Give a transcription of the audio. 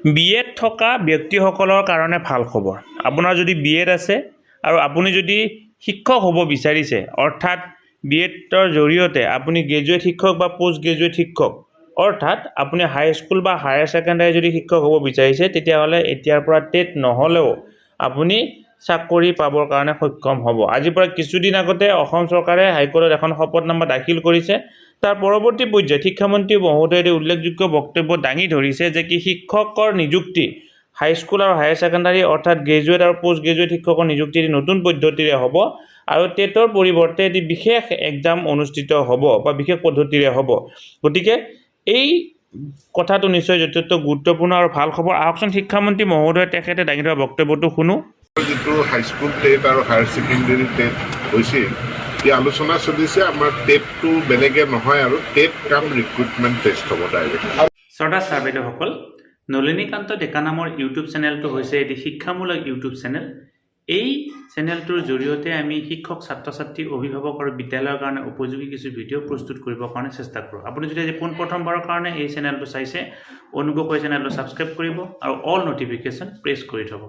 B Ed থকা ব্যক্তিসকলৰ কাৰণে ভাল খবৰ। আপোনাৰ যদি বি এড আছে আৰু আপুনি যদি শিক্ষক হ'ব বিচাৰিছে, অৰ্থাৎ বি এডৰ জৰিয়তে আপুনি গ্ৰেজুৱেট শিক্ষক বা পষ্ট গ্ৰেজুৱেট শিক্ষক, অৰ্থাৎ আপুনি হাইস্কুল বা হায়াৰ ছেকেণ্ডাৰী যদি শিক্ষক হ'ব বিচাৰিছে, তেতিয়াহ'লে এতিয়াৰ পৰা টেট নহ'লেও আপুনি চাকৰি পাবৰ কাৰণে সক্ষম হ'ব। আজিৰ পৰা কিছুদিন আগতে অসম চৰকাৰে হাইকোৰ্টত এখন শপতনামা দাখিল কৰিছে। তাৰ পৰৱৰ্তী পৰ্যায়ত শিক্ষামন্ত্ৰী মহোদয়ে এটি উল্লেখযোগ্য বক্তব্য দাঙি ধৰিছে যে কি শিক্ষকৰ নিযুক্তি হাইস্কুল আৰু হায়াৰ ছেকেণ্ডাৰী, অৰ্থাৎ গ্ৰেজুৱেট আৰু পষ্ট গ্ৰেজুৱেট শিক্ষকৰ নিযুক্তি এটি নতুন পদ্ধতিৰে হ'ব আৰু টেটৰ পৰিৱৰ্তে এটি বিশেষ এক্সাম অনুষ্ঠিত হ'ব বা বিশেষ পদ্ধতিৰে হ'ব। গতিকে এই কথাটো নিশ্চয় যথেষ্ট গুৰুত্বপূৰ্ণ আৰু ভাল খবৰ। আহকচোন, শিক্ষামন্ত্ৰী মহোদয়ে তেখেতে দাঙি ধৰা বক্তব্যটো শুনো। যিটো হাইস্কুল টেট আৰু হায়াৰ ছেকেণ্ডেৰী টেট হৈছিল, এই আলোচনা চলিছে। আমাৰ টেটটো বেলেগে নহয় আৰু টেট কাম ৰিক্ৰুটমেণ্ট টেষ্ট হ'ব ডাইৰেক্ট। শ্ৰদ্ধা ছাৰ বাইদেউসকল, নলিনীকান্ত ডেকা নামৰ ইউটিউব চেনেলটো হৈছে এটি শিক্ষামূলক ইউটিউব চেনেল। এই চেনেলটোৰ জৰিয়তে আমি শিক্ষক, ছাত্ৰ ছাত্ৰী, অভিভাৱক আৰু বিদ্যালয়ৰ কাৰণে উপযোগী কিছু ভিডিঅ' প্ৰস্তুত কৰিবৰ কাৰণে চেষ্টা কৰোঁ। আপুনি যদি আজি পোনপ্ৰথমবাৰৰ কাৰণে এই চেনেলটো চাইছে, অনুগ্ৰহ কৰি চেনেলটো ছাবস্ক্ৰাইব কৰিব আৰু অল ন'টিফিকেশ্যন প্ৰেছ কৰি থ'ব।